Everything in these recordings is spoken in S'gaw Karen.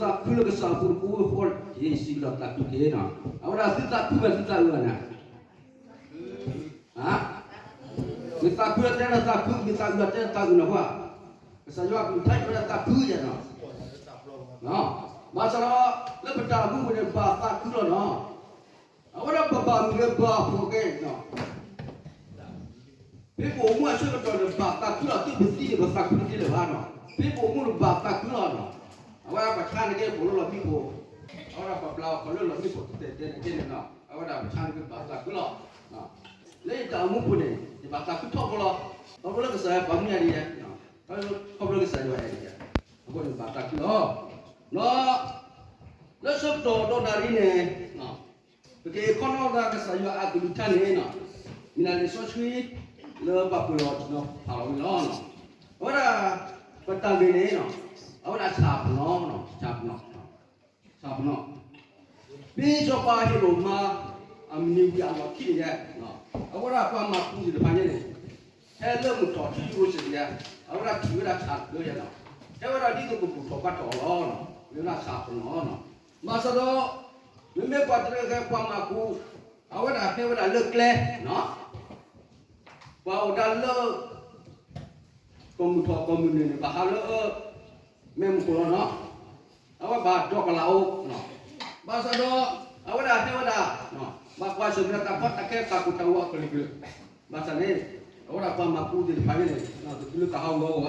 သးခုလၢကစၢ်အပူၤတကိးဃီ, ယစံးဒီးသးခုက့ၤနီၤ, အဝဲဒၣ်သုသးခုဘၣ်သုသးအုးဘၣ်နၤ, မ့ၢ်သးခုလၢတဲလၢသးခု, မ့ၢ်သးအုးလၢတဲလၢသးအုးနီၤ, ကစၢ်ယွၤအကလုၢ်ကထါအံၤဝဲဒၣ်သးခုယဲနီၤ, ဘၣ်ဆၣ်ဒီး လၢပတၢ်အိၣ်မူပူၤန့ၣ် ဘၣ်သးခုလီၤနီၤ, အဝဲဒၣ်ပဘၣ်မုာ်ဂ့ၤဘၣ်ဖှီၣ်ဂ့ၤနီၤ ဖဲပအိၣ်မူအဆၢကတီၢ်န့ၣ် ဘၣ်သးခုလီၤ, သုပသံန့ၣ် ပသးခုတသ့လၢၤဘၣ်နီၤ, ဖဲပအိၣ်မူန့ၣ် ဘၣ်သးခုလီၤနီၤ, အဝဲပဆါန့ၢ်က့ၤပအိၣ်လၢလီၢ်မံခိၣ်, အဝဲဒၣ်ပဘျါအီၤခီလၢလီၢ်မံခိၣ်တဲတဲန့ၣ်က့န့ၣ်နီၤ, အဝဲဒၣ်ပဆါန့ၢ်က့ၤဘၣ်သးခုလီၤ, လၢယတၢ်အိၣ်မူပူၤန့ၣ် ယဘၣ်သးခုထီဘိလီၤ, ခီဖျိလၢကစၢ်ယွၤပာ်မူယၤဒ်ယဲ, ခီဖျိလၢကစၢ်ယွၤအဲၣ်ဒ်ယဲ, အဃိန့ၣ်ဘၣ်သးခုလီၤ, ဒီး လၢဆၢကတီၢ်ဒီးနၣ်ရံၣ်န့ၣ် ပက့ၤခီနီၣ်သးကစၢ်ယွၤအကလုၢ်ကထါန့ၣ်, မ့ၢ်ဒၣ်လံာ်စီဆှံ လၢပှၤပှ့ၤလီၤနီၤဖးလီၤဝံၤလီၤ, အဝဲဒၣ် ပတၢ်ဂ့ၢ်န့ၣ် အဝဲဒၣ်ဆၣ်ပနီၣ်, ဆၣ်ပနီၣ်, ဆၣ်ပနီၣ်, ဖဲစီၤပၤဟ့ရိၣ်မၤ အမံၤနံၤဝံၤအလီၢ်ခံန့ၣ်ယဲ, အဝဲဒၣ်ပှၤမၤကူသ့ၣ်တဖၣ်ညါန့ၣ် ဟဲလၢမုၢ်ထီၣ်ထံယရူၤၡလ့ၣ်ယဲ, အဝဲဒၣ်ထံၣ်ဝဲဒၣ်ဆၣ်တဖျၢၣ်ယဲနီၤ, ဟဲဝဲဒၣ်ဒ်သိးကဘူၣ်ထီၣ်ဘါထီၣ်အီၤလီၤ, မ့ၢ်ဝဲဒၣ်ဆၣ်ပနီၣ်နီၤ, ဘၣ်ဆၣ်ဒီး မ့မ့ၢ်ပှၤတရၢၢ်ဃဲပှၤမၤကူ အဝဲဒၣ်ဟဲဝဲဒၣ်လၢကျဲ, ပှၤအိၣ်ဒၣ်လၢ ကီၢ်မုၢ်ထီၣ်ကီၢ်မုၢ်နုာ်န့ၣ် ဘၣ်ဟးလၢ မဲာ်မုၢ်ခိၣ်လီၤနီၤ, အဝဲဘၣ်ဒီကလးအိၣ်, ဘၣ်ဆၣ်ဒီး အဝဲဒၣ်ဟဲဝဲဒၣ် ဘၣ်ကွၢ်ဆၢၣ်မဲာ်တၢ်ကီတၢ်ခဲတၢ်ကိၢ်တၢ်ဂီၤအကလုာ်ကလုာ်, ဘၣ်ဆၣ်န့ၣ် အဝဲဒၣ်ပှၤမၤကူသ့ၣ်တဖၣ်န့ၣ် တတုၤလၢတၢ်ဟးဂီၤဂီၤဘၣ်, ပထံၣ်ဝံၤဖဲလံာ်စီဆှံဝဲထံၣ်သၢဂၤပတဲသၢဂၤလီ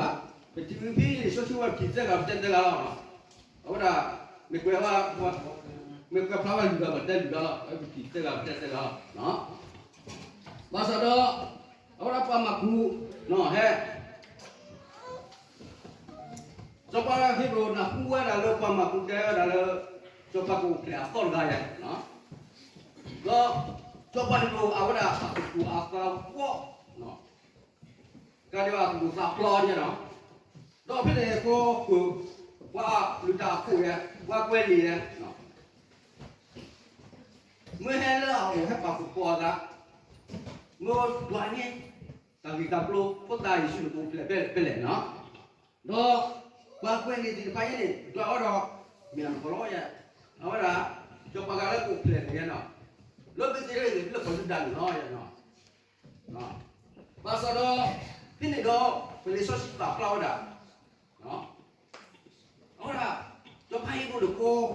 ၤ, အဝဲဒၣ် မ့ၢ်ကွဲးဝဲ မ့ၢ်ကွဲးဖျါဝဲလုၢ်ဂၤပတဲလုၢ်ဂၤလီၤ, ပထံၣ်သၢဂၤပတဲသၢဂၤလီၤ, ဘၣ်ဆၣ်ဒီး အဝဲဒၣ်ပှၤမၤကူ ဟဲ စီၤပၤဟ့ရိၣ်နၢ်ဟူဝဲဒၣ်လၢပှၤမၤကူတဲဝဲဒၣ်လၢ စီၤပၤကအိၣ်ဖျဲၣ်အသီတဂၤယဲ, ဒီး စီၤပၤဟ့ရိၣ်အဝဲဒၣ်အကသူၣ်အသးဝီ, ကဒီးအကသူၣ်အသးဖျါယဲနီၤ, ဒီးဖဲန့ၣ်အဃိ ပှၤလုၢ်တၢ်အခိၣ်ယဲ, ပှၤကွဲးလံာ်ယဲ မ့ၢ်ဟဲလၢအအိၣ်ဟဲပာ်ဖှိၣ်ဃာ်အသး, မ့ၢ်ဒွးန့ၢ် တၢ်ဂ့ၢ်တၢ်ကျိၤ ဖိသၣ်ယ့ၣ်ၡူးန့ၣ်ကအိၣ်ဖျဲၣ်ဖဲလဲၣ်နီၤ, ဒီးပှၤကွဲးလံာ်သ့ၣ်တဖၣ်အံၤန့ၣ် ဒွးဝဲဒီး မ့ၢ်နကီၢ်လီၤယဲ, အဝဲဒၣ် စီၤပၤဂၤလၢကအိၣ်ဖျဲၣ်န့ၣ်ယဲနီၤ, လၢဘ့းသလ့ဟ့ၣ်လၢကီၢ်ယူဒၤန့ၣ်လီၤယဲနီၤ, ဘၣ်ဆၣ်ဒီး ဖဲန့ၣ်ဒီး ပလံာ်စီဆှံပာ်ဖျါဝဲဒၣ် အဝဲဒၣ် စီၤပၤဟ့ရိၣ်တခီ ဃီ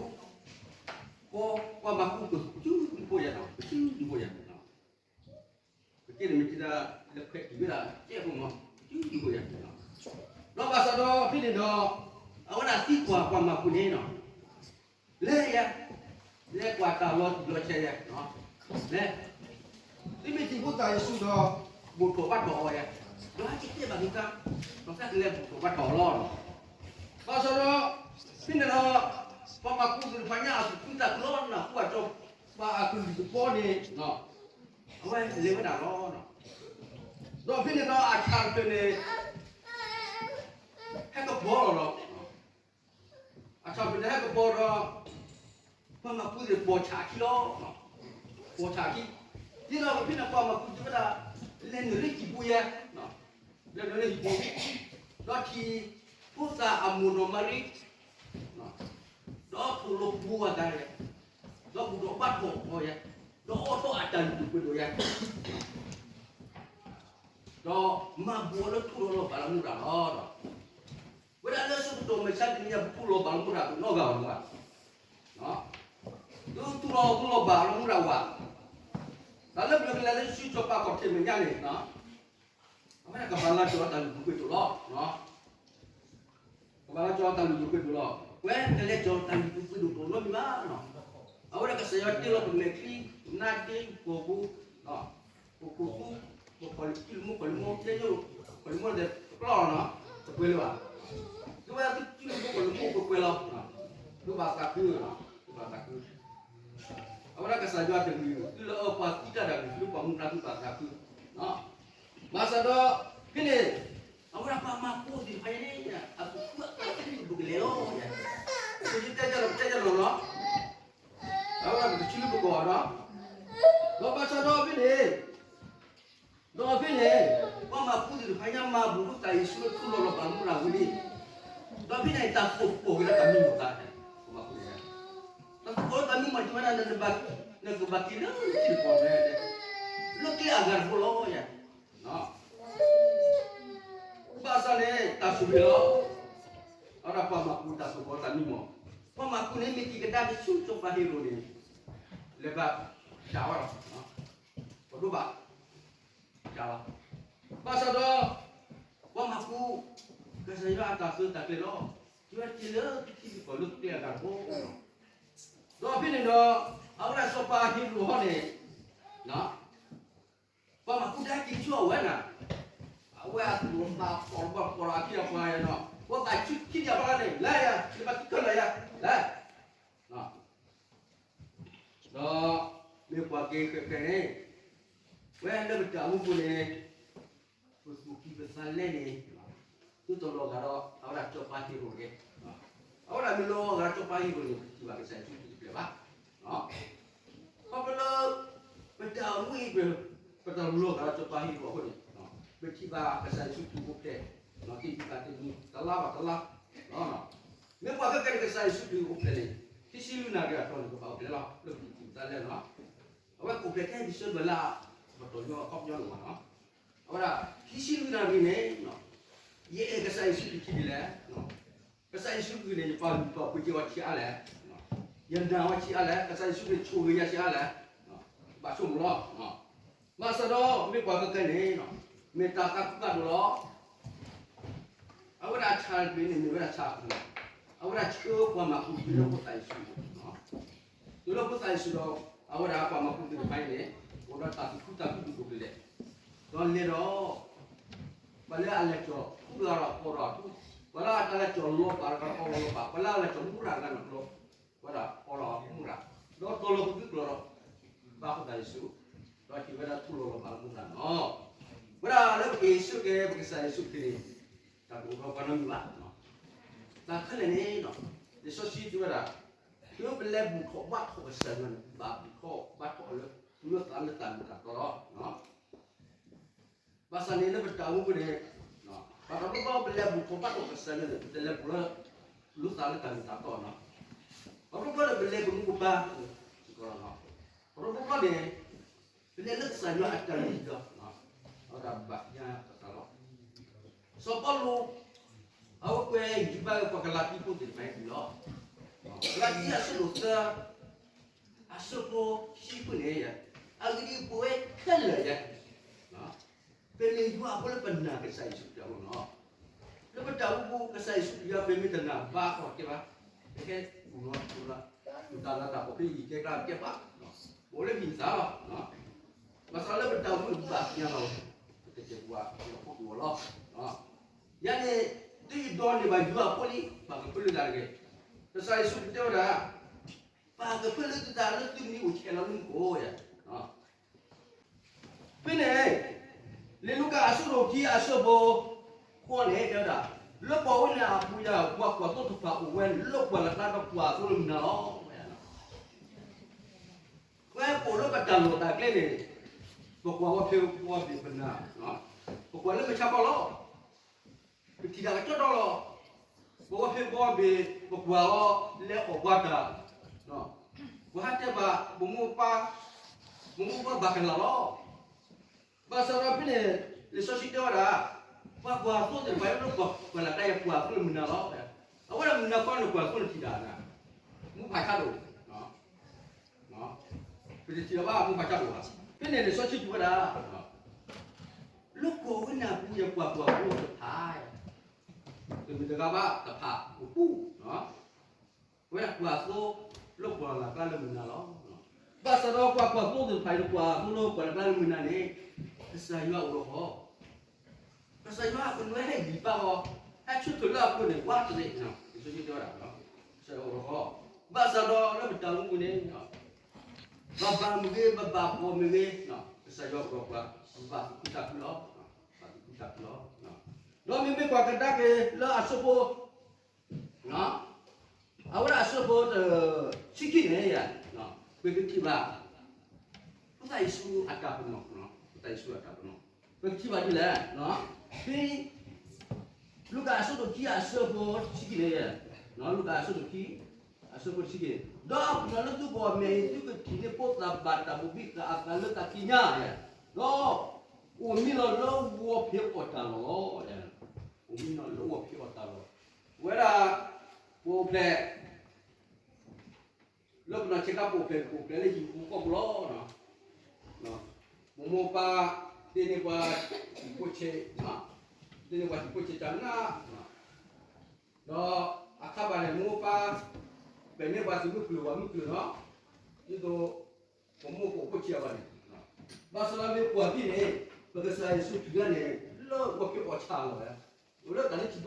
ပှၤမၤကူကစုဒုဖိယဲနီၤ, ကစုဒုဖိယဲ, ပက့န့ၣ်မ့ၢ်တံၤဒၣ် လၢခွဲးတံၢ်ဝဲဒၣ် ကဲဖိမး ကစုဒုဖိယဲ, ဒီးဘၣ်ဆၣ်ဒီးဖဲန့ၣ်ဒီး အဝဲဒၣ်သံကွၢ်ပှၤမၤကူန့ၣ်နီၤ လဲၤယဲ, လဲၤကွၢ်တၢ်လီၤတံၢ်လီၤဆဲးယဲ, လဲၤ, သုမ့ၢ်ထံၣ်ဖိသၣ်ယ့ၣ်ၡူးဒီး ဘူၣ်ထီၣ်ဘါထီၣ်အီၤယဲ, ဒီးဟဲကတဲဘၣ်သုသး, ဒီးသးကလဲၤဘူၣ်ထီၣ်ဘါထီၣ်အီၤလီၤ. ဘၣ်ဆၣ်ဒီး ဖဲန့ၣ်ဒီး ပှၤမၤကူသ့ၣ်တဖၣ်ညါအသူၣ်ခုသးခုလီၤ နၢ်ဟူဘၣ်စီၤပၤအကလုၢ်ကပီၤန့ၣ်, အဝဲလဲၤဝဲဒၣ်လီၤ. ဒီးဖဲန့ၣ်ဒီးအဆၣ်တဖျၢၣ်န့ၣ် ဟဲကပီၤလီၤလီၤ. အဆၣ်တဖျၢၣ်န့ၣ်ဟဲကပီၤဒီး ပှၤမၤကူသ့ၣ်ပိာ်ဆၣ်အခံလီၤ. ပိာ်ဆၣ်အခံ, ဒ်သိးဖဲန့ၣ်ပှၤမၤကူသ့ၣ်ဝဲဒၣ် လဲၤနုာ်လၢဟံၣ်ပူၤယဲ, လဲၤနုာ်လၢဟံၣ်ပူၤ, ဒီးထံၣ်ဖိသၣ်အမိၢ်နီၢ်မၤရံ ဒီးထိၣ်လိာ်ပူၤအသးယဲ, ဒီးဘူၣ်ထီၣ်ဘါထီၣ်အီၤယဲ, ဒီးအိးထီၣ်အတၢ်လုၢ်ဒိၣ်ပှ့ၤဒိၣ်ယဲ, ဒီးမၤဘူၣ်အီၤလၢထူလီၤလီၤဘၣ်လီၤမူတၢ်လီၤ. ဝဲဒၣ်လၢဆၢကတီၢ်မဲာ်ဆှးတနံၤညါ ပထူလီၤဘၣ်လီၤမူတၢ်ပနီၣ်ဂၤအီၤတဂၤ, လၢထူလီၤထူလီၤဘၣ်လီၤမူတၢ်ဝဲ, တၢ်လၢပျၢၤကလဲၤလၢစုစီၤပၤခီၣ်ထံးမဲာ်ညါန့ၣ် အဝဲဒၣ်ကဘၣ်လၢကၠီၤတၢ်လုၢ်ဒိၣ်ပှ့ၤဒိၣ်လီၤ. ကဘၣ်လၢကၠီၤတၢ်လုၢ်ဒိၣ်ပှ့ၤဒိၣ်လီၤ. ပဝဲပကလဲၤကၠီၤတၢ်လုၢ်ဒိၣ်ပှ့ၤဒိၣ်တအိၣ်နီတမံၤဘၣ်. အဝဲဒၣ်ကစၢ်ယွၤတ့လီၤပမဲာ်ချံ, နါဒ့ ကီၢ်ပူၤ, ပခိၣ်သူ, ပကီၢ်လံၢ်မူကီၢ်လံၢ်မူ, ကဲညိၣ်, ကီၢ်လံၢ်မူန့ၣ် တကျီလီၤနီၤ, တပှဲၤလၢၤဘၣ်. သုဝဲသုစုလံၢ်မူကီၢ်လံၢ်မူပှဲၤပှဲၤလီၤ. သုဘၣ်သးခု, သုဘၣ်သးခု. အဝဲဒၣ်ကစၢ်ယွၤတဂ့ၤ, သုလၢအပှၤသံတၢ်ဒၣ်ဂ့ၤ, သုပှၤမူဒါသုဘၣ်သးခု. ဘၣ်ဆၣ်ဒီး ဖဲန့ၣ် အဝဲဒၣ်ပှၤမၤကူသ့ၣ်တဖၣ်အံၤန့ၣ် အသူၣ်ခုအသးခုပကလဲၤလီၤ. ပတဲယလီၤ, ပတဲယလီၤလီၤ. အဝဲဒၣ်ပကဆူလၢပကီၢ်ဒီး, ဒီးဘၣ်ဆၣ်ဒီးဖဲန့ၣ် ဒီးဖဲန့ၣ် ပှၤမၤကူသ့ၣ်တဖၣ်ညါမၤဘူၣ်ထီၣ်သးယ့ၣ်ၡူးလၢထူလီၤလီၤဘၣ်လီၤမူတၢ်ဝံၤလံ. ဒီးဖဲန့ၣ်တၢ်သိၣ်ပိၢ်က့ၤလၢတၢ်မံမီၢ်သးန့ၣ်, တဲဝဲဒၣ် နကဘၣ်က့ၤလၢထံကီၢ်ဖဲ လၢကျဲအဂၤတဘိလီၤယၤ. ဘၣ်ဆၣ်န့ၣ် တၢ်ဆိၣ်ဂ့ၤလီၤ. အဝဲဒၣ်ပှၤမၢကူးတၢ်ဆိၣ်ဂ့ၤတၢ်မံမီၢ်, ပှၤမၢကူးန့ၣ် မ့ၢ်က့ၤကဒါက့ၤဆူစီၤပၤဟ့ၤရိာ်န့ၣ် လဲၤဘၣ်တၢ်ဝဲလီၤ. ပဒိၣ်ဘၣ် တၢ်လီၤ. ဘၣ်ဆၣ်ဒီး ပှၤမၢကူး ကစၢ်ယွၤအတၢ်သုးတၢ်ကျဲၤလီၤ. ယွၤက့ၤလၢထံကီၢ်လၢကျဲအဂၤတဘိလီၤ. ဒီးဖဲန့ၣ်ဒီး အဝဲဒၣ်စီၤပၤဟ့ၤရိာ်ဟီန့ၣ် ပှၤမၢကူးဒါက့ၤဆူအဝဲန့ၣ်, အဝဲအသူၣ်အသးဖီၣ်တဘၣ်ဖီၣ်ဒီးအခံအပှၤန့ၣ်, ဖိသၣ်ဆံခံဘျီန့ၣ် လဲၤယၤ, နဘၣ်က့ၤခဲလၢာ်ယၤ, လဲၤ. ဒီးမ့ၢ်ပှၤက့ၤဃဲးဃဲးန့ၣ်, ဝဲလၢပတၢ်အိၣ်မူပူၤန့ၣ် ပသူၣ်ကံၢ်ပသးလဲန့ၣ် သုတလီၤဂာ်ဒီး အဝဲဒၣ်စီၤပၤဟ့ၤရိာ်တဂ့ၤ. အဝဲဒၣ်မ့ၢ်လီၤဂာ်ဒီးစီၤပၤဟ့ၤရိာ်န့ၣ် ပထံၣ်ဘၣ်ကစၢ်ယ့ၣ်ၡူးခရံာ်တဖျၢၣ်ဘၣ်. ခီဖျိလၢ ပတၢ်အိၣ်မူအံၤ ပတလီၤဂာ်ဒီးစီၤပၤဟ့ၤရိာ်အဃိန့ၣ်, ပထံၣ်ဘၣ်ကစၢ်ယ့ၣ်ၡူးခရံာ်အိၣ်ဖျဲၣ် တံၤသကိးတနံၤတလါဘၣ်တလါလီၤ. မ့ၢ်ပှၤခဲကနံၣ်န့ၣ် ကစၢ်ယ့ၣ်ၡူးခရံာ်အိၣ်ဖျဲၣ်န့ၣ် ခံဆံလွံၢ်နၣ်ရံၣ်အတီၢ်န့ၣ် ကဘၣ်အိၣ်ဖျဲၣ်လီၤ လၢပသူၣ်ကံၢ်ပသးလဲလီၤ. အဝဲအိၣ်ဖျဲၣ်ထဲဒံးဆၢဘၢၣ်လၢ ပတီၢ်ညီအခီပညီန့ၣ်လီၤ. အဝဲဒၣ် ခံဆံလွံၢ်နၣ်ရံၣ်န့ၣ် ယအဲၣ်ကစၢ်ယ့ၣ်ၡူးခရံာ်ခံဒ်လဲၣ်. ကစၢ်ယ့ၣ်ၡူးခရံာ်န့ၣ် ယပာ်လုၢ်ပာ်ပှ့ၤက့ၤဝဲဆံးအါလဲၣ်, ယနာ်ဝဲဆံးအါလဲၣ်, ကစၢ်ယ့ၣ်ၡူးခရံာ်ဆိၣ်ဂ့ၤယၤဆံးအါလဲၣ်, ဘၣ်ဆိကမိၣ်လီၤ. ဘၣ်ဆၣ်ဒီး မ့ၢ်ပှၤခဲကနံၣ်န့ၣ် မ့ၢ်တၢ်သးခုဖးဒိၣ်လီၤ. အဝဲဒၣ်ဆၣ်တဘ့ၣ်န့ၣ် မ့ၢ်ဝဲဒၣ်ဆၣ်အပူၤ, အဝဲဒၣ်ဆှၢပှၤမၢကူးတုၤလၢဖိသၣ်အံၤဆူၣ်, တုၤလၢဖိသၣ်အံၤဆူၣ်ဒီး အဝဲဒၣ်ပှၤမၢကူးသ့ၣ်တဖၣ်အံၤန့ၣ် အိၣ်ဒီးတၢ်သူၣ်ခုသးခုဒိၣ်ဒိၣ်ကလဲာ်, ဒီးလဲၤဒီး ပှၤလၢအလဲၤကၠီၤထူတဂၤဒီး အီဒီးထူ, ပှၤလၢအလဲၤကၠီၤလီၤပာ်တဂၤဒီး အီလီၤပာ်, ပှၤလၢအလဲၤကၠီၤမူရၤတဂၤန့ၣ် ပှၤဒၣ်အီလီၤမူရၤ, ဒီးတီၤလီၤပသံကျိၤဒီး ဘါဖိသၣ်ယ့ၣ်ၡူး, ဒီးဟ့ၣ်ဝဲဒၣ်ထူလီၤလီၤပာ်လၢမူရၤန့ၣ်လီၤ. ဝဲဒၣ်လၢပက့ၤဆၢက့ၤပကစၢ်ယ့ၣ်ၡူးခရံာ်န့ၣ် တၢ်တအိၣ်ဒီးပှၤနီတမံၤဘၣ်. တၢ်ခဲလၢာ်န့ၣ် လံာ်စီဆှံတဲဝဲဒၣ် တုၤပလဲၤဘူၣ်ထီၣ်ဘါထီၣ်ကစၢ်ယွၤန့ၣ် ဘၣ်ဘူၣ်ထီၣ်ဘါထီၣ်လၢ လၢသးလၢတၢ်မ့ၢ်တၢ်တီလီၤ. ဘၣ်ဆၣ်န့ၣ်လၢပတၢ်အိၣ်မူပူၤန့ၣ် ပှၤတဘျီဘျီပလဲၤဘူၣ်ထီၣ်ဘါထီၣ်ကစၢ်ယွၤန့ၣ် ပတလဲၤဘူၣ်လၢ လၢသးလၢတၢ်မ့ၢ်တၢ်တီန့ၣ်, ပှၤတဘျီဘျီန့ၣ်ပလဲၤပမူပပၢ်စ့ၢ်ကီးလီၤ. ပှၤတဘျီဘျီန့ၣ် ပလဲၤလၢကစၢ်ယွၤအတၢ်လုၢ်လီၢ် အဝဲဒၣ်ဘၣ်သ့ၣ်ညါပသးလီၤ. စီၤပီလူး အဝဲကွဲးယုၢ်ဘၣ်ဝဲပှၤကလၤတံဖိသ့ၣ်တဖၣ်အံၤလီၤ. ကလၤတံအဆၢဒိၣ်သၢ အဆၢဖိခံဖုန့ၣ် အဂ့ၢ်ဒ်အံၤ ပဝဲခဲလၢာ်ယဲ ပမ့ၢ်ယွၤအဖိလၢပနာ်ကစၢ်ယ့ၣ်ၡူးခရံာ်အဃိန့ၣ်လီၤ. လၢပတၢ်အိၣ်မူပူၤ ကစၢ်ယ့ၣ်ၡူးခရံာ်ယွၤ ပမ့ၢ်တနာ်ဘၣ်အီၤတကဲဘၣ်, ပဟဲတူၢ်လီၤတူၢ်လီၤ တူၢ်တၢ်လၤတၢ်ကပီၤဖဲအံၤ ကဲကျါတကဲဘၣ်, ပအိၣ်လၢဟံၣ်သါလီၤ. ဘၣ်ဆၣ်လၢပတၢ်အိၣ်မူန့ၣ် ဘၣ်သ့ၣ်ညါလီၤ ပကတဲာ်ကွၢ်လီၤဖီၣ်က့ၤဝဲလီၤ. ယၤန့ၣ် သုယဒိးန့ၢ်ဘၣ်ယွၤအဖိလံ ပာ်ကဖၢလၢတၢ်တဂ့ၤ. ကစၢ်ယ့ၣ်ၡူးခရံာ်တဲဝဲဒၣ် ပာ်ကဖၢလၢသုသးလၢသုမ့ၢ်အိၣ်ဆဲးလီၤလၢမူခိၣ်ယဲ ဖဲန့ၣ် လံာ်လူၤကၣ်အဆၢဒိၣ်ခံအဆၢဖိဃိးန့ၣ် တဲဝဲဒၣ် လၢပှၤဝဲန့ၣ်အပူၤယၤ ပှၤကွၢ်သိတဖၣ်အိၣ်ဝဲလၢပှၢ်လၢ်ကျါဒီးကွၢ်သိလၢမုၢ်နၤလီၤ. ပဝဲပအိၣ်လၢပတၢ်လီၢ်တၢ်ကျဲန့ၣ် ပကွၢ်ဝဲဖဲဝဲဘ့ၣ်ပနၢ်, ပကွၢ်လၢမုၢ်ဆါခီလီၤ. ပထံၣ်တၢ်ကစီဒီလီၤ. ပဝဲဖဲဘီဘ့ၣ် ပကွၢ်အီၤလဲၤအီၣ်ပှၤတၢ်, ပှၤဟးတဲဘၣ် ပမိၢ်ပၢ်, ပမိၢ်ပၢ်ဘၣ်ကလာ်လီၤ. ဘၣ်ဆၣ်ဒီးဖဲန့ၣ် လံာ်စီဆှံတဲဝဲဒၣ် ပှၤကွၢ်သိသ့ၣ်တဖၣ်လၢပှၢ်လၢ်ကျါယဲ ကွၢ်သိလၢမုၢ်နၤလီၤ. အဝဲဒၣ်မုၢ်နၤခီန့ၣ် ကွၢ်သိန့ၣ်ထံၣ်တၢ်နၤ, မူဖးဆါဒိၣ် ပတထံၣ်လၢၤဘၣ် မူဖးဆါဒိၣ်ဘၣ်. ဖဲန့ၣ်လံာ်စီဆှံတဲဝဲဒၣ် လၢကီၢ်ဝဲန့ၣ်အပူၤ ယကွၢ်ကွၢ်ဖိတဖၣ် တမ့ၢ်တဂၤဘၣ်တဖၣ်အိၣ်ပူၤ, အဝဲဒၣ်ကွၢ်သိလၢပှၢ်လၢ်ကျါလၢမုၢ်နၤလီၤ. ဘၣ်ဆၣ်ဒီးပှၤကွၢ်သိသ့ၣ်တဖၣ်အံၤ ကွၢ်သိလၢပှၢ်လၢ်ကျါလၢမုၢ်နၤန့ၣ် ကစၢ်ယွၤအိၣ်ဒီးဃီ ကစၢ်ယွၤကနၢၤဟဲယံၤပာ်အီၤ, ဟဲဆၢထၢၣ်လၢအဃိန့ၣ် ဝးတရံး, လံာ်စီဆှံတဲဝဲဒၣ်, ကစၢ်ယွၤအိၣ်ဒီးဃီ, ဘၣ်ဆၣ်ဒီးလၢပတၢ်အိၣ်မူပူၤန့ၣ် ဘၣ်ဘၣ်မ့ၢ်ဂ့ၤ ဘၣ်ဘၣ်ဖီမ့ၢ်ဂ့ၤ, ကစၢ်ယွၤအိၣ်ဒီးပှၤ, ဘၣ်သူၣ်ခုသးခုလီၤ, ဘၣ်သူၣ်ခုသးခုလီၤ. ဒီးမ့မ့ၢ်ပှၤကဒါက့ၤလၢအဆၢဖိ အဝဲဒၣ်အဆၢဖိတဆံခံန့ၣ် ပကထံၣ်ဘၣ် ဖိသၣ်ယ့ၣ်ၡူးအတၢ်ပနီၣ်, ဖိသၣ်ယ့ၣ်ၡူးအတၢ်ပနီၣ်, ပကထံၣ်ဘၣ်ဒ်လဲၣ်, ဖဲ လူၤကၣ်အဆၢဒိၣ်ခံအဆၢဖိတဆံခံန့ၣ်, လူၤကၣ်အဆၢဒိၣ်ခံ အဆၢ ဒီးအပနီၣ်လၢသုဂီၢ်အမဲာ်အံၤ သုကထံၣ်န့ၢ်ဖိသၣ်ဘၣ်တၢ်ဘိၣ်ဘံဃာ်အသးလၢတၢ်ကံးညာ်, ဒီးအိၣ်မံလီၤလၢဝီဖံးအီၣ်တၢ်လီၢ်လီၤ. အိၣ်မံလီၤလၢဝီဖံးအီၣ်တၢ်လီၢ်, ဝဲဒၣ် ပအိၣ်ဖျဲၣ် လၢပနီၢ်ဆဲးကျါ ပအိၣ်ဖျဲၣ် ပအိၣ်ဖျဲၣ်လၢဟံၣ်ပူၤဃီပူၤလီၤ. ပမိၢ်ပၢ် တ့န့ၢ်ပှၤဟံၣ်ဖိဆဲး, တ့န့ၢ်ပှၤဟံၣ်ဖိဆဲးတၢ်နး, ဒီးအခါဘၣ်န့ၣ် မိၢ်ပၢ် ပဲာ်န့ၢ်ပှၤသုးမုၢ်ကျၢၢ်ပှၤမုၢ်ကျၢၢ်နီၤ, ဒ်သိး ပမိၢ်ပၢ်အိၣ်ဖှိၣ်ဆံးအဂီၢ်န့ၣ်, ဘၣ်ဆၣ်လၢမ့ၢ်ပှၤဖဲန့ၣ် ပကစၢ်ယ့ၣ်ၡူးခရံာ်န့ၣ် လၢဝီဖံးအီၣ်ဆၣ်အလီၢ်ဝဲ, အိၣ်လၢတၢ်လၢထံဘီကျါလီၤဒီး,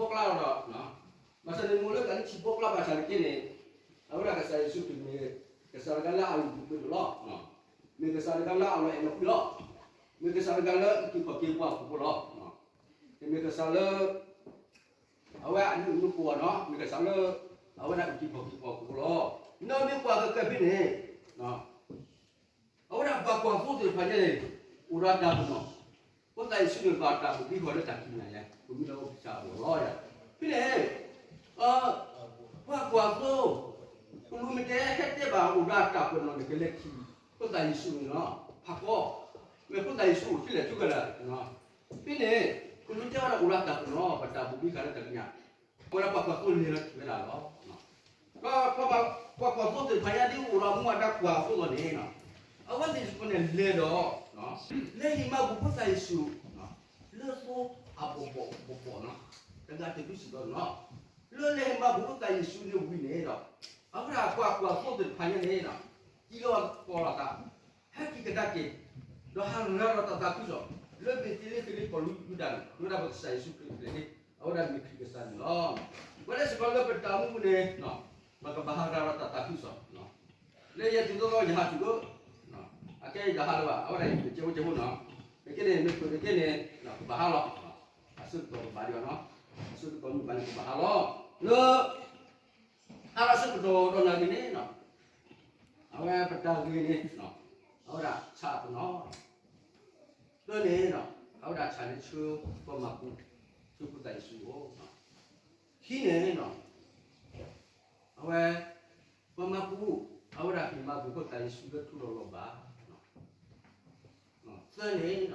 ဘၣ်ဆၣ်န့ၣ် မ့ၢ်လၢတၢ်လၢထံဘီကျါဘၣ်ဆၣ်တက့ၢ်န့ၣ်, အဝဲဒၣ်ကစၢ်ယ့ၣ်ၡူးခရံာ်မ့ၢ် ကစၢ်တဂၤလၢအလုၢ်ဒိၣ်ပှ့ၤဒိၣ်လီၤ. မ့ၢ်ကစၢ်တဂၤလၢအလီၤအဲၣ်လီၤကွံလီၤ. မ့ၢ်ကစၢ်တဂၤလၢအအုၣ်က့ၤခီၣ်က့ၤပှၤဟီၣ်ခိၣ်ဖိလီၤ. မ့ၢ်ကစၢ်လၢ အဝဲအနုာ်နုာ်ပှၤနီၤ, မ့ၢ်ကစၢ်လၢ အဝဲဒၣ်အုၣ်က့ၤခီၣ်က့ၤပှၤဟီၣ်ခိၣ်ဖိလီၤ. ဒီးမ့ၢ်ပှၤကကဲဖဲန့ၣ် အဝဲဒၣ်ပှၤကွၢ်သိသ့ၣ်တဖၣ်ညါန့ၣ် အိၣ်ဒီးတၢ်ပနီၣ်, ဖိသၣ်ယ့ၣ်ၡူးန့ၣ်ဘၣ်တၢ်ဘိၣ်ဘံဃာ်လၢတၢ်ကံးညာ်ညါ, ပမ့ၢ်လၢအိၣ်ကစၢ်အဂီၢ်လီၤ. ဖဲန့ၣ် ပှၤကွၢ်သိ ကလူးမ့ၢ်တဲဟဲတဲဘၣ်အိၣ်ဒီးတၢ်ပနီၣ်န့ၣ် ကလဲၤထံၣ် ဖိသၣ်ယ့ၣ်ၡူးန့ၣ်လီၤ. ဖးကီ, မ့ၢ်ဖိသၣ်ယ့ၣ်ၡူးအိၣ်ဖဲလဲၣ်ထူကလဲၣ်. ဖဲန့ၣ် ကလူးတဲဝဲဒၣ်အိၣ်ဒီးတၢ်ပနီၣ် ပတၢ်ဘိၣ်ဘံဃာ်လၢတၢ်ကံးညာ်, အဝဲဒၣ်ပှၤကွၢ်သိလဲၤလီၤထံၣ်ဝဲဒၣ်လီၤ. ပှၤကွၢ်သိသ့ၣ်တဖၣ်ညါဒ်အိၣ်ဒီးမူအဒါကွၢ်အသိးလီၤန့ၣ်, အဝဲသ့ၣ်စ့ၢ်ကီးန့ၣ်လဲၤဒီး လဲၤဟ့ၣ်မၤဘူၣ်ဖိသၣ်ယ့ၣ်ၡူး လၢသိအဘီၣ်ဘီၣ်ဘီၣ်ဘီၣ်နီၤ, တဂၤတဒုစ့ၢ်ကီးနီၤ, လၢလဲၤဟ့ၣ်မၤဘူၣ်ဖိသၣ်ယ့ၣ်ၡူးန့ၣ်ဝံၤန့ၣ်ဒီး အဝဲဒၣ်ပှၤကွၢ်သိသ့ၣ်တဖၣ်ညါန့ၣ် စံၣ်လီၤကိးလီၤသး, ဟဲက့ၤကဒါက့ၤ, ဒီးဟးရၤလီၤတၢ်သးခုကစီၣ် လၢဘ့းသ့လ့ဟ့လ့ကီၢ်လံယူဒၤန့ၣ် အဝဲဒၣ်ပကစၢ်ယ့ၣ်ၡူးခရံာ်အပျဲၢ်န့ၣ် အဝဲဒၣ်မ့ၢ်ခရံာ်ကစၢ်န့ၣ်လီၤ. ပဝဲဒၣ်စ့ၢ်ကီးလၢပတၢ်အိၣ်မူပူၤန့ၣ် ပကဘၣ်ဟးရၤလီၤတၢ်သးခုကစီၣ် လၢယဲတုၤသိးသိးယဟးတုၤလၢ အကဲယတဟးလၢၤဘၣ် အဝဲဒၣ်ယကဲဝဲကဲဖိနီၤ, တက့ၢ်န့ၣ် မ့ၢ်ပတက့ၢ်န့ၣ် ကဘၣ်ဟးလီၤ, အဆၢကတီၢ်ကဘၣ်ဒံးဘၣ်နီၤ, အဆၢကတီၢ်မ့ၢ်ဘၣ်န့ၣ် ကဘၣ်ဟးလီၤ, လၢ ဟးလီၤဆၢကတီၢ်ဒီးနၣ်ရံၣ်န့ၣ် အဝဲပတၢ်ဂ့ၢ်န့ၣ် အဝဲဒၣ်ဆၣ်ပနီၣ်, သၢန့ၣ် အဝဲဒၣ်ဆၣ်န့ၣ်ဆှၢပှၤမၤပူၤ ဆှၢဖိသၣ်ယ့ၣ်ၡူးအအိၣ်, ခံန့ၣ် အဝဲ ပှၤမၤပူၤ အဝဲဒၣ်ဟ့ၣ်မၤဘူၣ်ဖိသၣ်ယ့ၣ်ၡူးလၢထူလီၤလီၤဘၣ်, သၢန့ၣ်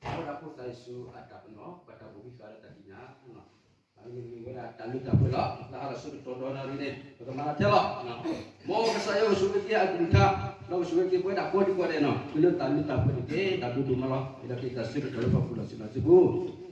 အဝဲဒၣ်ဖိသၣ်ယ့ၣ်ၡူးအတၢ်ပနီၣ် ပတၢ်ဘိၣ်ဘံဃာ်လၢတၢ်ကံးညာ်, အဝဲဒၣ်တၢ်လၢတၢ်ပှဲၤလီၤ လၢဟးလီၤဆၢကတီၢ်ဒီးနၣ်ရံၣ်န့ၣ် ပကမၤလီၤထဲလီၤ, မ်ကစၢ်ယွၤကဆိၣ်ဂ့ၤက့ၤအကလုၢ်ကထါ, ဒီးကဆိၣ်ဂ့ၤက့ၤပဝဲဒၣ်ကိးဒံကိးဒဲးနီၤ တုၤလၢတၢ်လၢတၢ်ပှဲၤန့ၣ်က့ၤ တၢ်ဘျုးဒိၣ်မးလီၤ, ဒီးက့ၤတၢ်ဆၢကတီၢ်လၢပှၤပူၤလီၤဆံးလီၤဆံးပူၤ